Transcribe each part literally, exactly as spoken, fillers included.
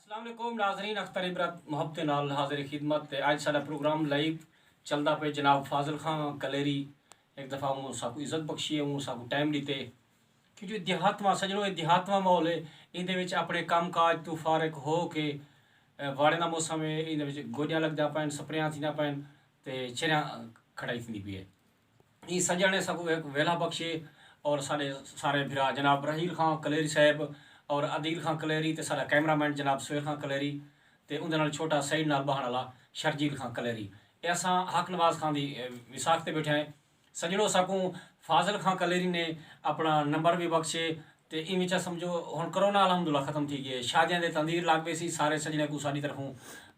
السلام علیکم ناظرین، اختر عبرت محبت نال حاضر خدمت تے اج ساڈا پروگرام لائیو چلدا پئے۔ جناب فاضل خان کلیری ہک دفعہ اوں ساکوں عزت بخشی ہے، اوں ساکوں ٹائم ڈتے، کیونکہ دیہاتواں سجنو، اے دیہاتواں ماحول ہے، ایندے وچ اپنے کم کاج توں فارغ ہو کے، اے، واڑے دا موسم ہے، ایندے وچ گوڈیاں لگدیاں پئن، سپریاں تھیندیاں پئن تے چھریاں کھڑائی تھیندی پئی ہے۔ ایں سڄݨ نے ساکوں ہک ویلھا بخشے اور ساݙے سارے بھرا جناب رحیل خان کلیری صاحب اور عدیل خان کلیری تے ساݙا کیمرہ مین جناب سہیل خان کلیری تے اوندے نال چھوٹا سعید نال ٻاہݨ والا شرجیل خان کلیری۔ اے اساں حق نواز خان دی، اے، وساخ تے ٻیٹھے ہیں۔ سڄݨو، ساکوں فاضل خان کلیری نے اپݨا نمبر وی بخشے تے ایں وچا سمجھو ہݨ کرونا الحمدللہ ختم تھی ڳئے، شادیاں دے تندیر لڳ ویسی، سارے سڄݨے کوں ساݙی طرفوں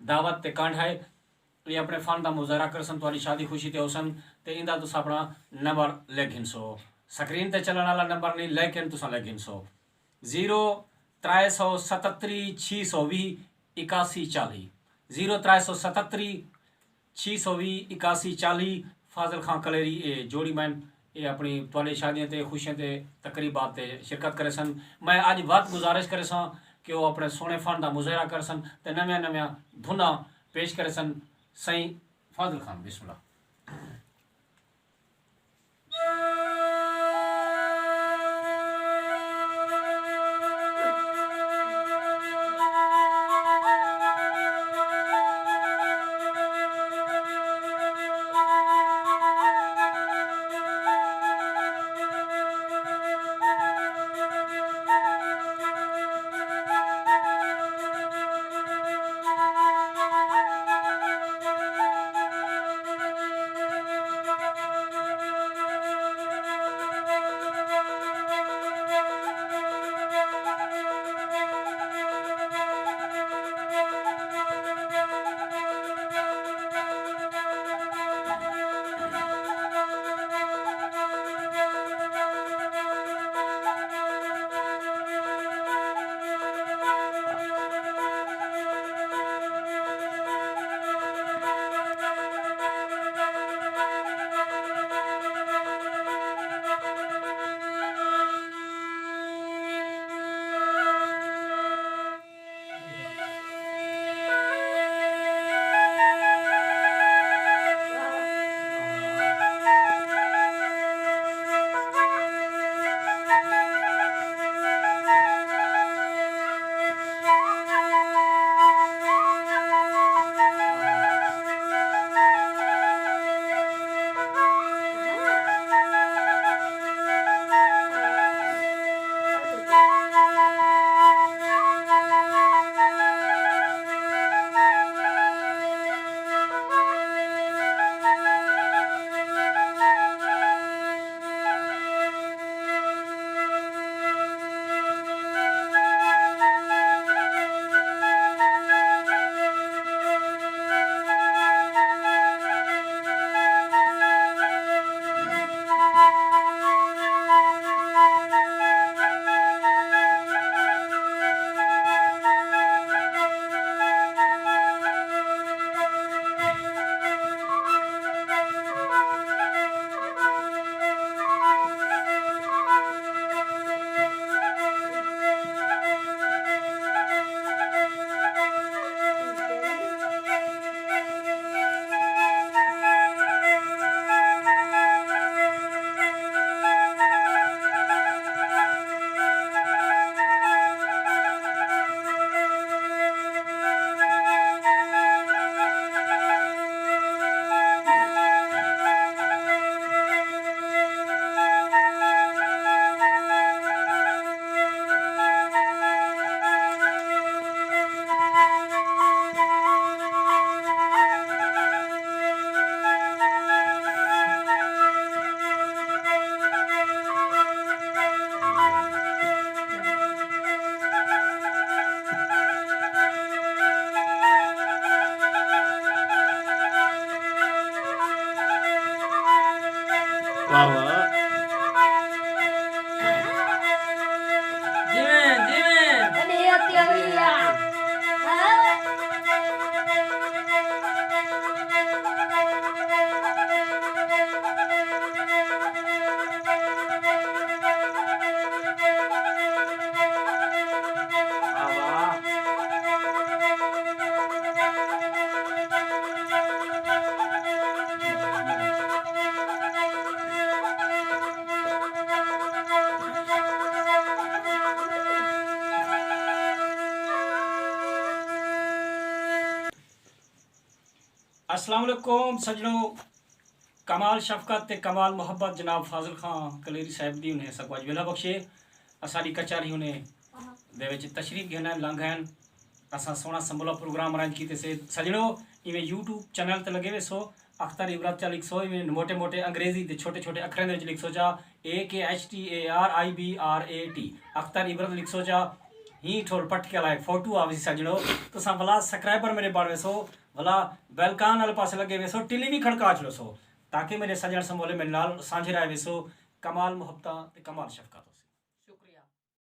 دعوت تے کنڈ ہے۔ اے اپݨے فن دا مظاہرہ کرسن، تہاݙی شادی خوشی تے ہوسن تے ایندا تساں اپݨا نمبر لکھ گھنسو۔ سکرین تے چلݨ والا نمبر نئیں، لیکن تساں لکھ گھنسو۔ زیرو ترے سو ستتری چھی سو ویہہ اکاسی چالی، زیرو ترے سو ستتری چھی سو ویہہ اکاسی چالی۔ فاضل خان کلیری اے جوڑی مین، اے اپݨی تہاݙے شادیاں تے خوشیاں تے تقریبات تے شرکت کریسن۔ میں اڄ وت گزارش کریساں کہ او اپݨے سوہݨے فن دا مظاہرہ کرسن تے نویاں نویاں دھناں پیش کریسن۔ سئیں فاضل خان، بسم اللہ۔ السلام علیکم سجنو، کمال شفقت تے کمال محبت جناب فاضل خان کلیری صاحب دی انہیں سکو اج ویلا بخشے، اساڈی کچاری انہیں دے وچ تشریف گھن ہیں، لنگ ہیں۔ اساں سونا سمبولا پروگرام ارینج کیتے سے سجنو، ایویں یوٹیوب چینل تے لگے وے سو، اختر عبرت چا لکھ سو، ایویں موٹے موٹے انگریزی دے چھوٹے چھوٹے اکھریں دے وچ لکھ سو چا، A K H T A R I B R A T, Akhtar Ibrat لکھ سو چا۔ ہی ٹھول پٹ کے لائے فوٹو آوی سی سجنو، تساں بلا سکرائبر میرے بن ویسو، بلا بیلکان والے پاسے لگے ویسو، ٹلی بھی کھڑکا چھڑو سو، تاکہ میرے سجن سمولے میرے نال سانجھے رائے ویسو۔ کمال محبتاں تے کمال شفقت ہو سی۔